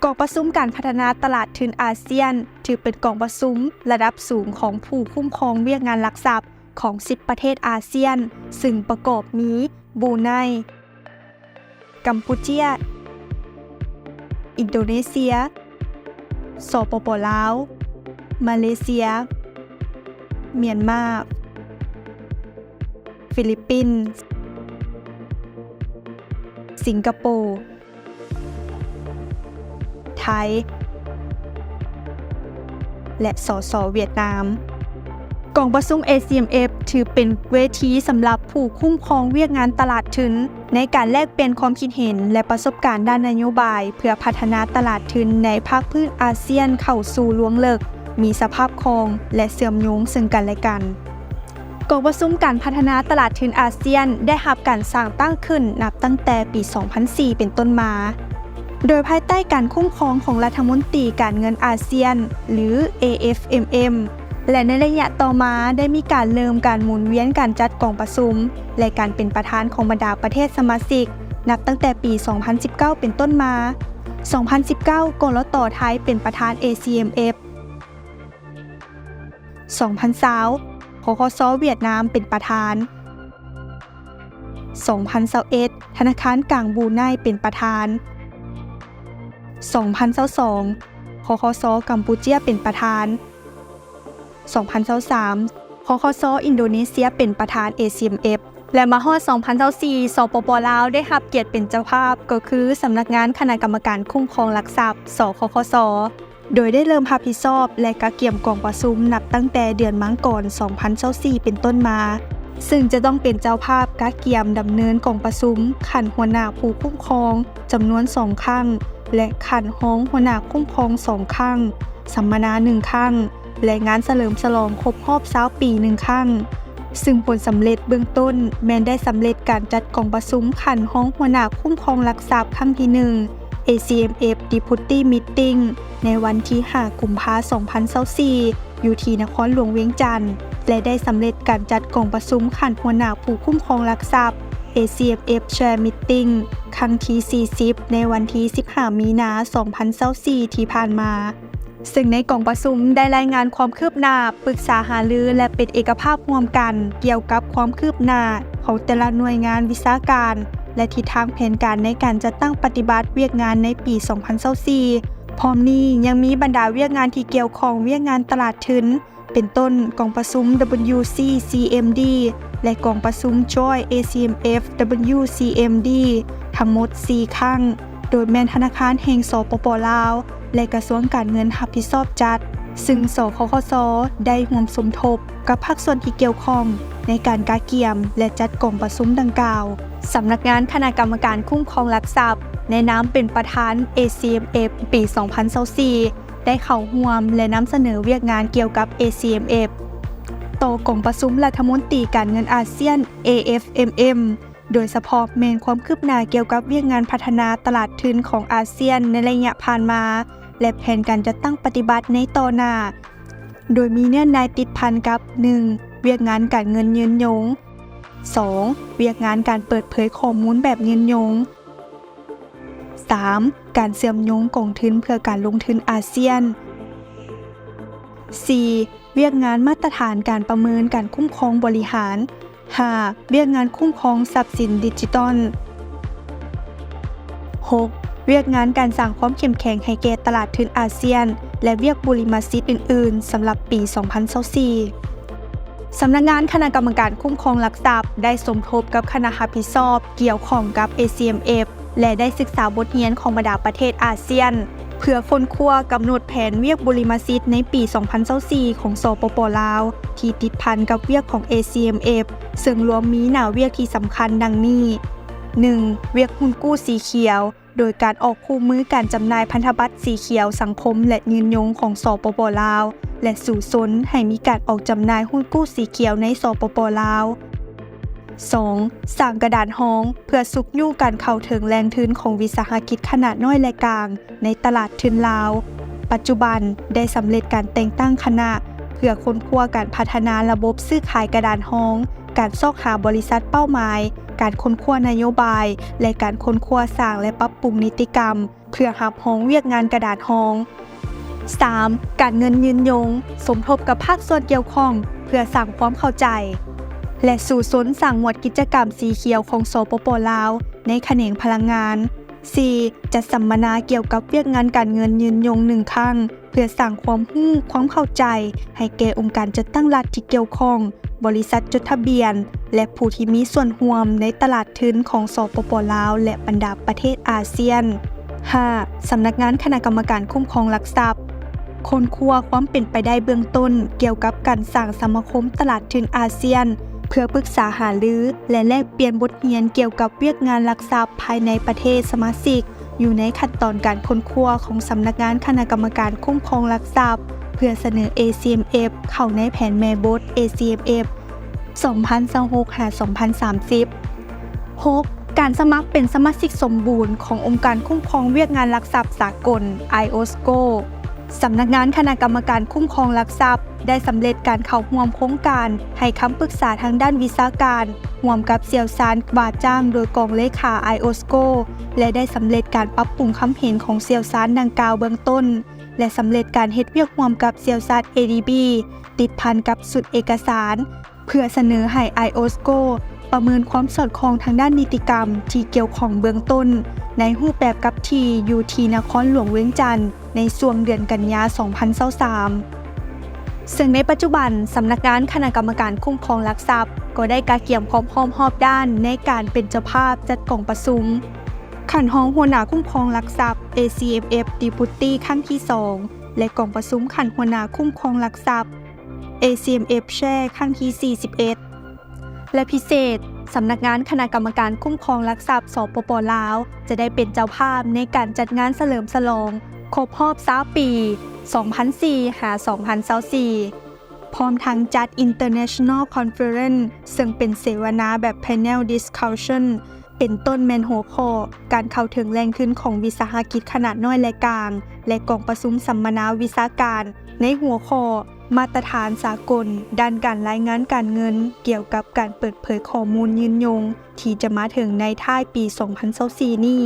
ກອງປະຊຸມການພັດທະນາຕະຫຼາດທຶນອາຊຽນ ຖືເປັນກອງປະຊຸມລະດັບສູງຂອງຜູ້ຄຸ້ມຄອງວຽກງານຫຼັກຊັບຂອງສິບປະເທດອາຊຽນ, ຊຶ່ງປະກອບມີ ບຣູໄນ, ກຳປູເຈຍ, ອິນໂດເນເຊຍ, ສປປ ລາວ, ມາເລເຊຍ, ມຽນມາ, ຟີລິບປິນ, ສິງກະໂປ, ໄທ ແລະ ສສ ຫວຽດນາມ. ກອງປະຊຸມ ເອ ຊີ ເອັມ ເອັຟ ຖືເປັນເວທີສຳລັບຜູ້ຄຸ້ມຄອງວຽກງານຕະຫຼາດທຶນ ໃນການແລກປ່ຽນຄວາມຄິດເຫັນ ແລະ ປະສົບການດ້ານນະໂຍບາຍ ເພື່ອພັດທະນາຕະຫຼາດທຶນໃນພາກພື້ນອາຊຽນເຂົ້າສູ່ລວງເລິກ, ມີສະພາບຄ່ອງ ແລະ ເຊື່ອມໂຍງເຊິ່ງກັນແລະກັນ. ກອງປະຊຸມການພັດທະນາຕະຫຼາດທຶນອາຊຽນ ໄດ້ຮັບການສ້າງຕັ້ງຂຶ້ນນັບຕັ້ງແຕ່ປີສອງພັນສີ່ເປັນຕົ້ນມາ, ໂດຍພາຍໃຕ້ການຄຸ້ມຄອງຂອງລັດຖະມົນຕີການເງິນອາຊຽນ ຫຼື ເອ ເອັຟ ເອັມ ເອັມ ແລະ ໃນໄລຍະຕໍ່ມາໄດ້ມີການເລີ່ມການໝູນວຽນການຈັດກອງປະຊຸມ ແລະ ການເປັນປະທານຂອງບັນດາປະເທດສະມາຊິກ ນັບຕັ້ງແຕ່ປີສອງພັນສິບເກົ້າເປັນຕົ້ນມາ. ສອງພັນສິບເກົ້າ ກລຕ ໄທ ເປັນປະທານ ເອ ຊີ ເອັມ ເອັຟ. ສອງພັນຊາວ ຄຄສ ຫວຽດນາມເປັນປະທານ. ສອງພັນຊາວເອັດ ທະນາຄານກາງບຣູໄນເປັນປະທານ. ສອງພັນຊາວສອງ ຄຄສ ກຳປູເຈຍເປັນປະທານ. ສອງພັນຊາວສາມ ຄຄສ ອິນໂດເນເຊຍເປັນປະທານ ເອ ຊີ ເອັມ ເອັຟ ແລະ ມາຮອດ ສອງພັນຊາວສີ່ ສປປ ລາວ ໄດ້ຮັບກຽດເປັນເຈົ້າພາບ ກໍຄືສຳນັກງານຄະນະກຳມະການຄຸ້ມຄອງຫຼັກຊັບ ສຄຄສ ໂດຍໄດ້ເລີ່ມຮັບຜິດຊອບ ແລະ ກະກຽມກອງປະຊຸມນັບຕັ້ງແຕ່ເດືອນມັງກອນ ສອງພັນຊາວສີ່ເປັນຕົ້ນມາ, ເຊິ່ງຈະຕ້ອງເປັນເຈົ້າພາບກະກຽມດຳເນີນກອງປະຊຸມຂັ້ນຫົວໜ້າຜູ້ຄຸ້ມຄອງຈຳນວນສອງຄັ້ງ ແລະ ຂັ້ນຮອງຫົວໜ້າຄຸ້ມຄອງສອງຄັ້ງ, ສຳມະນາໜຶ່ງຄັ້ງ ແລະ ງານສະເຫຼີມສະຫຼອງຄົບຮອບຊາວປີໜຶ່ງຄັ້ງ, ຊຶ່ງຜົນສຳເລັດເບື້ອງຕົ້ນແມ່ນໄດ້ສຳເລັດການຈັດກອງປະຊຸມຂັ້ນຮອງຫົວໜ້າຄຸ້ມຄອງຫຼັກຊັບຄັ້ງທີໜຶ່ງ ເອ ຊີ ເອັມ ເອັຟ Deputy Meeting ໃນວັນທີຫ້າ ກຸມພາ ສອງພັນຊາວສີ່ ຢູ່ທີ່ນະຄອນຫຼວງວຽງຈັນ ແລະ ໄດ້ສຳເລັດການຈັດກອງປະຊຸມຂັ້ນຫົວໜ້າຜູ້ຄຸ້ມຄອງຫຼັກຊັບ ເອ ຊີ ເອັມ ເອັຟ Chair Meeting ຄັ້ງທີສີ່ສິບ ໃນວັນທີສິບຫ້າ ມີນາ ສອງພັນຊາວສີ່ ທີ່ຜ່ານມາ. ເຊິ່ງໃນກອງປະຊຸມໄດ້ລາຍງານຄວາມຄືບໜ້າ, ປຶກສາຫາລື ແລະ ເປັນເອກະພາບຮ່ວມກັນກ່ຽວກັບຄວາມຄືບໜ້າຂອງແຕ່ລະໜ່ວຍງານວິຊາການ ແລະ ທິດທາງແຜນການໃນການຈັດຕັ້ງປະຕິບັດວຽກງານໃນປີສອງພັນຊາວສີ່. ພ້ອມນີ້ຍັງມີບັນດາວຽກງານທີ່ກ່ຽວຂ້ອງວຽກງານຕະຫຼາດທຶນ ເປັນຕົ້ນ ກອງປະຊຸມ WCCMD ແລະ ກອງປະຊຸມ Joint ACMF WCMD ທັງໝົດສີ່ຄັ້ງ, ໂດຍແມ່ນທະນາຄານແຫ່ງ ສປປ ລາວ ແລະ ກະຊວງການເງິນຮັບຜິດຊອບຈັດ, ຊຶ່ງ ສຄຄສ ໄດ້ຮ່ວມສົມທົບກັບພາກສ່ວນທີ່ກ່ຽວຂ້ອງໃນການກະກຽມ ແລະ ຈັດກອງປະຊຸມດັ່ງກ່າວ. ສຳນັກງານຄະນະກຳມະການຄຸ້ມຄອງຫຼັກຊັບ ໃນນາມເປັນປະທານ ACMF ປີສອງພັນຊາວສີ່ ໄດ້ເຂົ້າຮ່ວມ ແລະ ນຳສະເໜີວຽກງານກ່ຽວກັບ ACMF ຕໍ່ກອງປະຊຸມລັດຖະມົນຕີການເງິນອາຊຽນ AFMM ໂດຍສະເພາະແມ່ນຄວາມຄືບໜ້າກ່ຽວກັບວຽກງານພັດທະນາຕະຫຼາດທຶນຂອງອາຊຽນໃນໄລຍະຜ່ານມາ ແລະ ແຜນການຈັດຕັ້ງປະຕິບັດໃນຕໍ່ໜ້າ, ໂດຍມີເນື້ອໃນຕິດພັນກັບ ໜຶ່ງ ວຽກງານການເງິນຍືນຍົງ, ສອງ ວຽກງານການເປີດເຜີຍຂໍ້ມູນແບບຍືນຍົງ, ສາມ ການເຊື່ອມໂຍງກອງທຶນເພື່ອການລົງທຶນອາຊຽນ, ສີ່ ວຽກງານມາດຕະຖານການປະເມີນການຄຸ້ມຄອງບໍລິຫານ, ຫ້າ ວຽກງານຄຸ້ມຄອງຊັບສິນດິຈິຕອນ, ຫົກ ວຽກງານການສ້າງຄວາມເຂັ້ມແຂງໃຫ້ແກ່ຕະຫຼາດທຶນອາຊຽນ ແລະ ວຽກບຸລິມະສິດອື່ນໆ ສຳລັບປີສອງພັນຊາວສີ່. ສຳນັກງານຄະນະກຳມະການຄຸ້ມຄອງຫຼັກຊັບ ໄດ້ສົມທົບກັບຄະນະຮັບຜິດຊອບກ່ຽວຂ້ອງກັບ ACMF ແລະ ໄດ້ສຶກສາບົດຮຽນຂອງບັນດາປະເທດອາຊຽນ ເພື່ອຄົ້ນຄວ້າກຳນົດແຜນວຽກບຸລິມະສິດໃນປີສອງພັນຊາວສີ່ຂອງ ສປປ ລາວ ທີ່ຕິດພັນກັບວຽກຂອງ ACMF ເຊິ່ງລວມມີໜ້າວຽກທີ່ສຳຄັນດັ່ງນີ້, ໜຶ່ງ ວຽກຮຸ້ນກູ້ສີຂຽວ ໂດຍການອອກຄູ່ມືການຈຳໜ່າຍພັນທະບັດສີຂຽວສັງຄົມ ແລະ ຍືນຍົງຂອງ ສປປ ລາວ ແລະ ສູ້ຊົນໃຫ້ມີການອອກຈຳໜ່າຍຮຸ້ນກູ້ສີຂຽວໃນ ສປປ ລາວ. ສອງ ສ້າງກະດານຮອງເພື່ອຊຸກຍູ້ການເຂົ້າເຖິງແຫຼ່ງທຶນຂອງວິສາຫະກິດຂະໜາດນ້ອຍ ແລະ ກາງໃນຕະຫຼາດທຶນລາວ. ປັດຈຸບັນໄດ້ສຳເລັດການແຕ່ງຕັ້ງຄະນະເພື່ອຄົ້ນຄວ້າການພັດທະນາລະບົບຊື້ຂາຍກະດານຮອງ ການຊອກຫາບໍລິສັດເປົ້າໝາຍ, ການຄົ້ນຄວ້ານະໂຍບາຍ ແລະ ການຄົ້ນຄວ້າສ້າງ ແລະ ປັບປຸງນິຕິກຳ ເພື່ອຮັບຮອງວຽກງານກະດານຮອງ. ສາມ ການເງິນຍືນຍົງ, ສົມທົບກັບພາກສ່ວນກ່ຽວຂ້ອງເພື່ອສ້າງຄວາມເຂົ້າໃຈ ແລະ ສູ້ຊົນສ້າງໝວດກິດຈະກຳສີຂຽວຂອງ ສປປ ລາວ ໃນຂະແໜງພະລັງງານ. ສີ່ ຈັດສຳມະນາກ່ຽວກັບວຽກງານການເງິນຍືນຍົງໜຶ່ງຄັ້ງ ເພື່ອສ້າງຄວາມຮູ້ຄວາມເຂົ້າໃຈໃຫ້ແກ່ອົງການຈັດຕັ້ງລັດທີ່ກ່ຽວຂ້ອງ, ບໍລິສັດຈົດທະບຽນ ແລະ ຜູ້ທີ່ມີສ່ວນຮ່ວມໃນຕະຫຼາດທຶນຂອງ ສປປ ລາວ ແລະ ບັນດາປະເທດອາຊຽນ. ຫ້າ ສຳນັກງານຄະນະກຳມະການຄຸ້ມຄອງຫຼັກຊັບ ຄົ້ນຄວ້າຄວາມເປັນໄປໄດ້ເບື້ອງຕົ້ນກ່ຽວກັບການສ້າງສະມາຄົມຕະຫຼາດທຶນອາຊຽນ ເພື່ອປຶກສາຫາລື ແລະ ແລກປ່ຽນບົດຮຽນກ່ຽວກັບວຽກງານຫຼັກຊັບພາຍໃນປະເທດສະມາຊິກ ຢູ່ໃນຂັ້ນຕອນການຄົ້ນຄວ້າຂອງສຳນັກງານຄະນະກຳມະການຄຸ້ມຄອງຫຼັກຊັບ ເພື່ອສະເໜີ ເອ ຊີ ເອັມ ເອັຟ ເຂົ້າໃນແຜນແມ່ບົດ ເອ ຊີ ເອັມ ເອັຟ ສອງພັນຊາວຫົກ ຫາ ສອງພັນສາມສິບ. ຫົກ ການສະໝັກເປັນສະມາຊິກສົມບູນຂອງອົງການຄຸ້ມຄອງວຽກງານຫຼັກຊັບສາກົນ ໄອໂອສໂກ. ສຳນັກງານຄະນະກຳມະການຄຸ້ມຄອງຫຼັກຊັບ ໄດ້ສຳເລັດການເຂົ້າຮ່ວມໂຄງການໃຫ້ຄຳປຶກສາທາງດ້ານວິຊາການ ຮ່ວມກັບຊ່ຽວຊານວ່າຈ້າງໂດຍກອງເລຂາ ໄອໂອສໂກ ແລະ ໄດ້ສຳເລັດການປັບປຸງຄຳເຫັນຂອງຊ່ຽວຊານດັ່ງກ່າວເບື້ອງຕົ້ນ ແລະ ສຳເລັດການເຮັດວຽກຮ່ວມກັບຊ່ຽວຊານ ເອ ດີ ບີ ຕິດພັນກັບຊຸດເອກະສານ ເພື່ອສະເໜີໃຫ້ ໄອໂອສໂກ ປະເມີນຄວາມສອດຄ່ອງທາງດ້ານນິຕິກຳທີ່ກ່ຽວຂ້ອງເບື້ອງຕົ້ນ ໃນຮູບແບບກັບທີ່ຢູ່ທີ່ນະຄອນຫຼວງວຽງຈັນ ໃນຊ່ວງເດືອນກັນຍາ ສອງພັນຊາວສາມ. ເຊິ່ງໃນປັດຈຸບັນ ສຳນັກງານຄະນະກຳມະການຄຸ້ມຄອງຫຼັກຊັບ ກໍໄດ້ກະກຽມຄວາມພ້ອມຮອບດ້ານໃນການເປັນເຈົ້າພາບຈັດກອງປະຊຸມຂັ້ນຮອງຫົວໜ້າຄຸ້ມຄອງຫຼັກຊັບ ເອ ຊີ ເອັມ ເອັຟ ດີພຸດຕີ້ ຄັ້ງທີສອງ ແລະ ກອງປະຊຸມຂັ້ນຫົວໜ້າຄຸ້ມຄອງຫຼັກຊັບ ເອ ຊີ ເອັມ ເອັຟ ແຊ ຄັ້ງທີສີ່ສິບເອັດ ແລະ ພິເສດ ສຳນັກງານຄະນະກຳມະການຄຸ້ມຄອງຫຼັກຊັບ ສປປ ລາວ ຈະໄດ້ເປັນເຈົ້າພາບໃນການຈັດງານສະເຫຼີມສະຫຼອງຄົບຮອບຊາວປີ ສອງພັນສີ່ ຫາ ສອງພັນຊາວສີ່ ພ້ອມທັງຈັດ International Conference ເຊິ່ງເປັນເສວະນາແບບ Panel Discussion ເປັນຕົ້ນແມ່ນຫົວຂໍ້ການເຂົ້າເຖິງແຫຼ່ງທຶນຂອງວິສາຫະກິດຂະໜາດນ້ອຍ ແລະ ກາງ ແລະ ກອງປະຊຸມສຳມະນາວິຊາການໃນຫົວຂໍ້ ມາດຕະຖານສາກົນດ້ານການລາຍງານການເງິນ ກ່ຽວກັບການເປີດເຜີຍຂໍ້ມູນຍືນຍົງ ທີ່ຈະມາເຖິງໃນທ້າຍປີສອງພັນຊາວສີ່ນີ້.